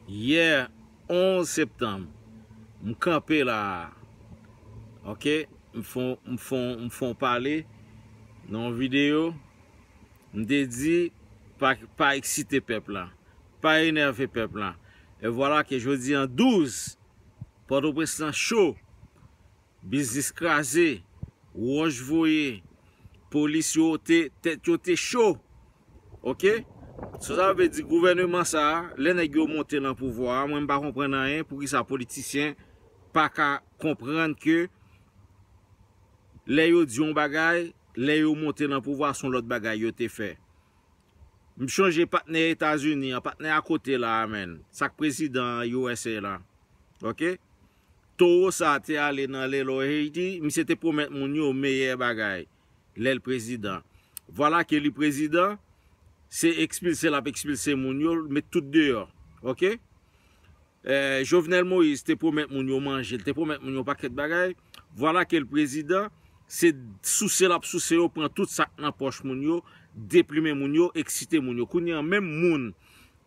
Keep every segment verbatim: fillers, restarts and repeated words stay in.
Yè onz septanm, m kanpe la a. Ok? M fon, m fon, m fon pale nan yon videyo. M te di, pa, pa eksite pèp la. Pa enève pèp la. E vwala ke jodi an douz, Pòtoprens lan cho. Biznis kraze, wòch voye, polis yo te, tèt yo te cho. Ok? So sa vle di gouvèneman sa a, lè nèg yo monte nan pouvwa a, mwen m pa konprann anyen poukisa politisyen pa ka konprann ke lè yo di yon bagay, lè yo monte nan pouvwa, se yon lòt bagay yo te fè. M chonje patnè Etazini an, patnè akote la a, menn. Sa k prezidan U S A la. Ok? Towo sa a te ale nan Lelo Haiti, misye te pwomèt moun yo meyè bagay lè l prezidan. Vwala ke li prezidan, se ekspilse l ap ekspilse moun yo, met tout deyò. Ok? Eh, Jovenel Moïse te pwomèt moun yo manje, l te pwomèt moun yo pakèt bagay. Vwala ke l prezidan, se souse l ap souse yo, pran tout sa k nan pòch moun yo, deplimen moun yo, eksite moun yo. Kounye a, menm moun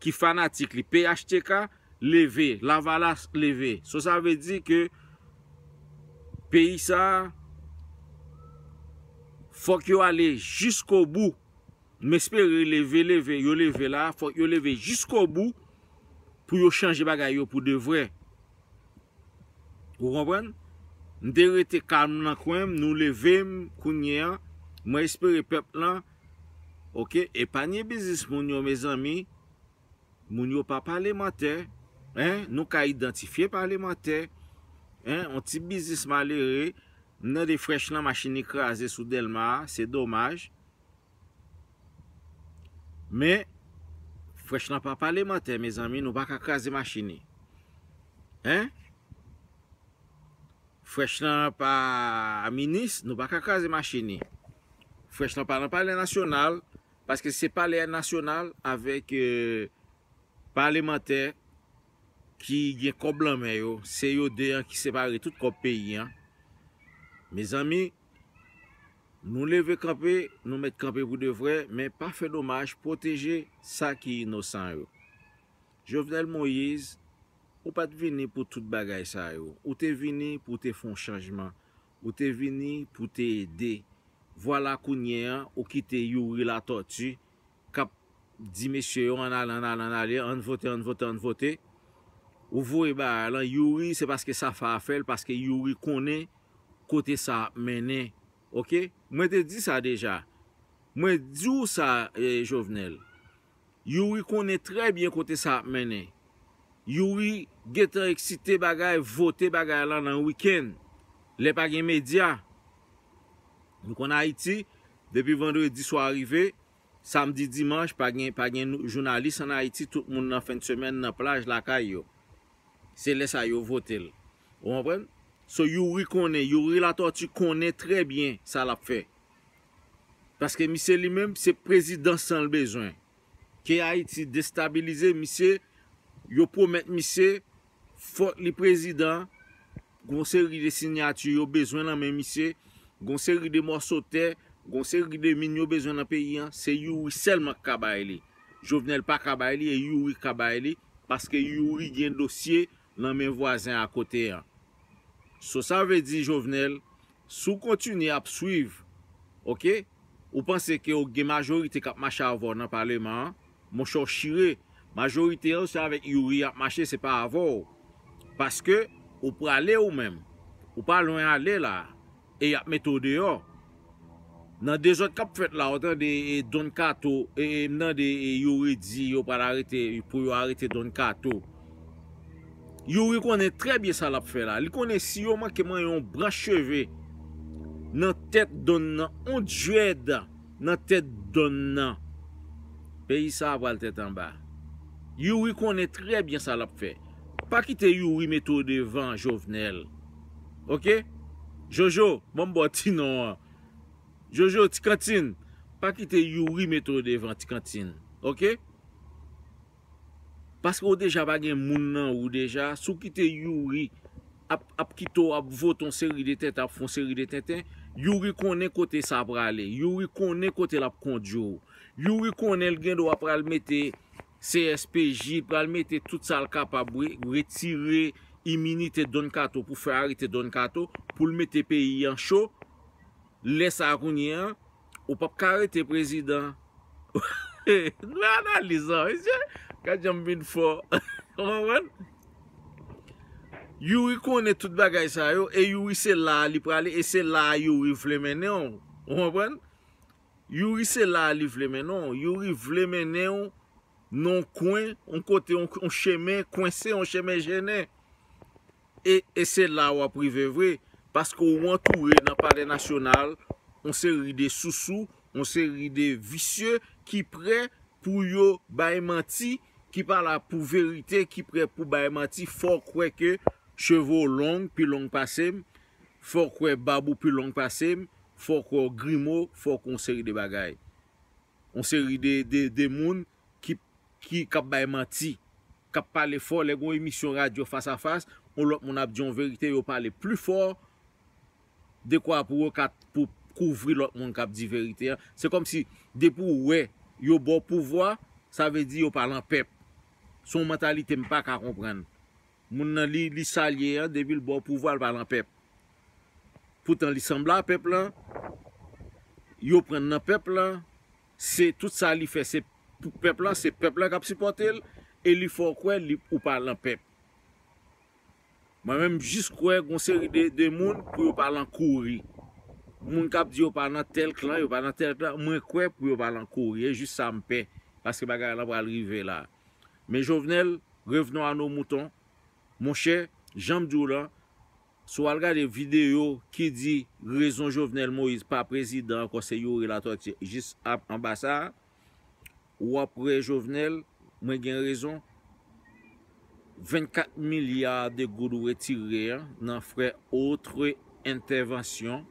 ki fanatik li, P H T K leve, Lavalas leve. So sa vle di ke peyi sa a, fòk yo ale jiskobou. M espere leve, leve, yo leve la, fòk yo leve jiskobou pou yo chanje bagay yo pou de vrè. Ou konprann? M te rete kalm nan kwen m, nou leve m kounye a. Mwen espere pèp lan, ok, epanye biznis moun yo, mezanmi. Moun yo pa palemantè, en, nou ka idantifye palemantè, en, yon ti biznis malere, m tande Frèch lan machin li kraze sou Dèlma a, se domaj. Men, Frèch lan pa palemantè, mezanmi, nou pa ka kraze machin li. En? Frèch lan pa minis, nou pa ka kraze machin li. Frèch lan pa nan palè nasyonal, paske se palè nasyonal avèk, eh, palemantè ki gen kòb lan men yo, se yo de an ki separe tout kòb peyi an. Mezanmi, nou leve kanpe, nou mèt kanpe pou de vrè, men pa fè domaj, pwoteje sa ki inosan yo. Jovenel Moïse, ou pa t vini pou tout bagay sa yo. Ou te vini pou te fè yon chanjman. Ou te vini pou te ede. Vwala kounye a, ou kite Youri Latòti k ap di mesye yo, ann ale, ann ale, ann ale, ann vote, ann vote, ann vote. Ou voye bagay lan, Youri, se paske sa fè afè l, paske Youri konnen kote sa ap mennen. Ok? Mwen te di sa deja. Mwen di w sa, eh, Jovenel. Youri konnen trè byen kote sa ap mennen. Youri gentan eksite bagay, vote bagay lan nan wikenn. Lè pa gen medya. Nou konn Ayiti, depi vandredi swa rive, samdi, dimanch, pa gen, pa gen nou, jounalis ann Ayiti, tout moun nan fen de semèn nan plaj lakay yo. Se lè sa yo vote l. Ou konprann? So, Youri konnen, Youri Latòti konnen trè byen sa l ap fè. Paske misye li menm, se prezidans lan l bezwen. Ke Ayiti destabilize, misye, yo pwomèt misye, fòk li prezidan, gon seri de sinyati yo bezwen nan men misye, gon seri de mòso tè, gon seri de min yo bezwen nan peyi an, se Youri sèlman k ka bay li. Jovenel pa ka bay li, e Youri k ka bay li, paske Youri gen dosye nan men vwazen akote an. So sa vle di Jovenel, si w kontinye ap swiv, ok, ou panse ke w gen majorite k ap mache avè w nan paleman an, monchè w chire, majorite yo se avèk Youri y ap mache, se pa avè w. Paske ou prale ou menm, ou pa lwen ale la, e y ap mete w deyò. Nan dezòd k ap fèt la, w tande, e, Don Kato, e, e, m tande, e, Youri di yo pral arete, pou yo arete Don Kato. Youri konnen trè byen sa l ap fè la. Li konnen si yo manke manyen yon branch cheve nan tèt Don nan, yon djwèd nan tèt Don nan, peyi sa a pral tèt anba. Youri konnen trè byen sa l ap fè. Pa kite Youri mete w devan, Jovenel. Ok? Jojo, ban m ba w ti non an. Jojo, ti kantin, pa kite Youri mete w devan, ti kantin. Ok? Paske w deja pa gen moun nan ou deja. Si w kite Youri ap, ap kite w ap vote yon seri de tenten, ap fè yon seri de tenten, Youri konnen kote sa prale. Youri konnen kote l ap kondui w. Youri konnen l gen dwa pral mete C S P J, pral mete tout sa l kapab, re- retire iminite Don Kato pou fè arete Don Kato, pou l mete peyi an cho. Lè sa a kounye a, ou p ap ka arete prezidan. Nou analiz an, mesye. Gad jan m vin fò. Ou konprann? Youri konnen tout bagay sa yo, e Youri se la a li prale, e se la a Youri vle mennen w. Ou konprann? Youri se la a li vle mennen w. Youri vle mennen w nan yon kwen, yon kote, yon, yon chemen kwense, yon chemen jennen. E, e se la w ap rive vre, paske w antoure nan Palè Nasyonal yon seri de sousou, yon seri de visye ki prè pou yo bay manti, ki pa la pou verite, ki prè pou bay manti. Fò w kwè ke cheve w long, pi long pase m, fò w kwè bab ou pi long pase m, fò w kwè w grimo, fò w kwè yon seri de bagay. Yon seri de, de, de moun ki, ki, k ap bay manti, k ap pale fò. Lè gen yon emisyon radyo fas a fas, yon lòt moun ap di yon verite, yo pale pli fò, dekwa pou yo ka, pou kouvri lòt moun k ap di verite an. Se kòmsi, depi w wè yo ba w pouvwa, sa vle di yo pa lan pèp. Se yon mantalite m pa ka konprann. Moun nan, li, li sa l ye an, depi l ba w pouvwa, l pa lan pèp. Poutan, li sanble a pèp lan, yo pran nan pèp lan, se tout sa li fè, se pou pèp lan, se pèp lan k ap sipòte l, e li fè w kwè li, ou pa lan pèp. Mwen menm, m jis kwè gon seri de, de moun pou yo pa lan kouri. Moun k ap di yo pa nan tèl klan, yo pa nan tèl klan, mwen kwè pou yo pa lan kouri. E jis sa m pè, paske bagay lan pral rive la. Men Jovenel, revenons à nos moutons. Monchè, jan m di w lan, si w al gade videyo ki di rezon Jovenel Moïse pa prezidan ankò, se Youri Latortue, jis ap anba sa a, w ap wè Jovenel, mwen gen rezon. Vennkat milya de goud ou retire an nan frè otre entèvansyon,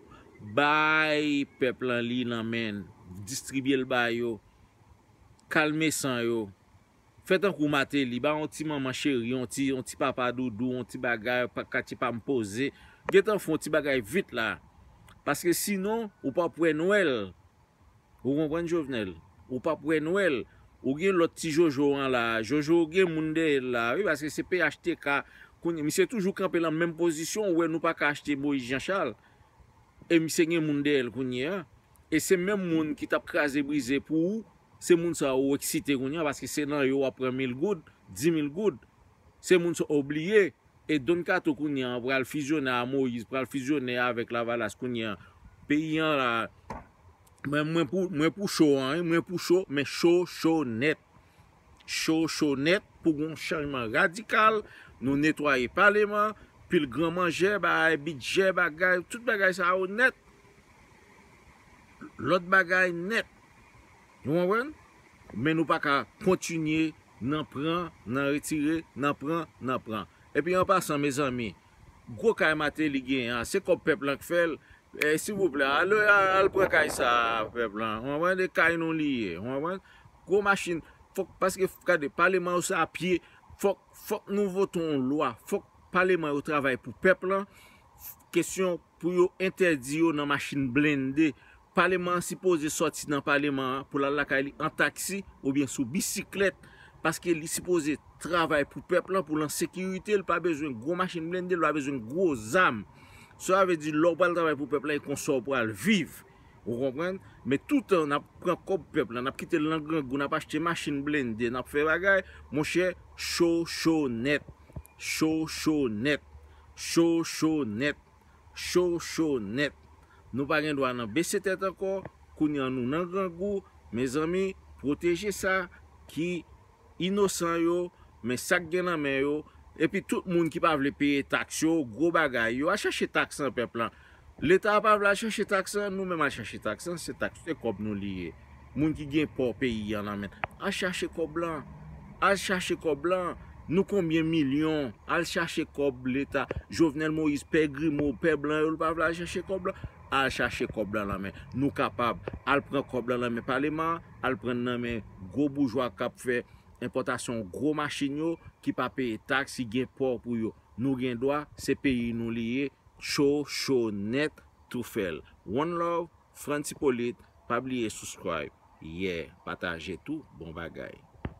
bay pèp lan li nan men n, distribye l ba yo, kalme san yo. Fè tankou Martelly, ba yon ti manman cheri, yon ti, yon ti papa doudou, yon ti bagay, pa katye pa m poze. Gentan fè yon ti bagay vit la. Paske sinon, ou p ap wè Nwèl. Ou konprann, Jovenel? Ou p ap wè Nwèl. Ou gen lòt ti Jojo an la. Jojo gen moun dèyè l la, wi, paske se P H T K. Kounye, misye toujou kanpe lan menm pozisyon, ou wè nou pa ka achte Moïse Jean Charles. E misye gen moun dèyè l kounye a. E se menm moun ki t ap kraze brize pou ou, se moun sa yo ou eksite kounye a, paske se nan yo w ap pran mil goud, di mil goud. Se moun sa yo w bliye. E Don Kato kounye a pral fizyonnen a Moïse, pral fizyonnen avèk Lavalas kounye a. Peyi an la, mwen, mwen pou, mwen pou cho an, wi, mwen pou cho, men cho, cho nèt. Cho, cho nèt pou gon chanjman radikal. Nou netwaye paleman, pil gran manjè, bagay, bidjè, bagay, tout bagay sa yo nèt. Lòt bagay nèt. Nou konprann? Men nou pa ka kontinye nan pran, nan retire, nan pran, nan pran. Epi an pasan, mezanmi, gwo kay Martelly genyen an, se kòb pèp lan k fè l. Eh, silvouplè, al, al, al pran kay sa a, pèp lan. Ou konprann? E kay nou li ye. Ou konprann? Gwo machin. Fòk, paske, gade, paleman yo se a pye. Fòk, fòk nou vote yon lwa. Fòk paleman yo travay pou pèp lan. Kesyon pou yo entèdi yo nan machin blende. Paleman an sipoze sòti nan paleman an pou l al lakay li an taksi oubyen sou bisiklèt, paske li sipoze travay pou pèp lan, pou l an sekirite, li pa bezwen gwo machin blende, li pa bezwen gwo zam. Sa vle di, lè w pral travay pou pèp lan, e konsa w pral viv. Ou konprann? Men toutan n ap pran kòb pèp lan, n ap kite l nan grangou, n ap achte machin blende, n ap fè bagay, monchè, cho, cho nèt. Cho, cho nèt. Cho, cho nèt. Cho, cho nèt. Nou pa gen dwa nan bese tèt ankò. Kounye a nou nan grangou. Mezanmi, pwoteje sa ki inosan yo, men sa k gen nan men yo. Epi tout moun ki pa vle peye taks yo, gwo bagay yo, al chache taks an pèp lan. Leta a pa vle al chache taks lan, nou menm al chache taks lan, se taks, se kòb nou li ye. Moun ki gen pò peyi an nan men, al chache kòb lan. Al chache kòb lan. Nou konbyen milyon? Al chache kòb leta. Jovenel Moïse, pè grimo, pè blan yo, l pa vle al chache kòb lan. Al chache kòb lan nan men. Nou kapab. Al pran kòb lan nan men paleman an, al pran l nan men gwo boujwa k ap fè enpòtasyon gwo machin yo, ki pa peye taks, ki gen pò pou yo. Nou gen dwa, se peyi nou li ye. Cho, cho nèt, tou fè l. One love, Frantz Hyppolite, pa bliye subscribe, yeah, pataje tou, bon bagay.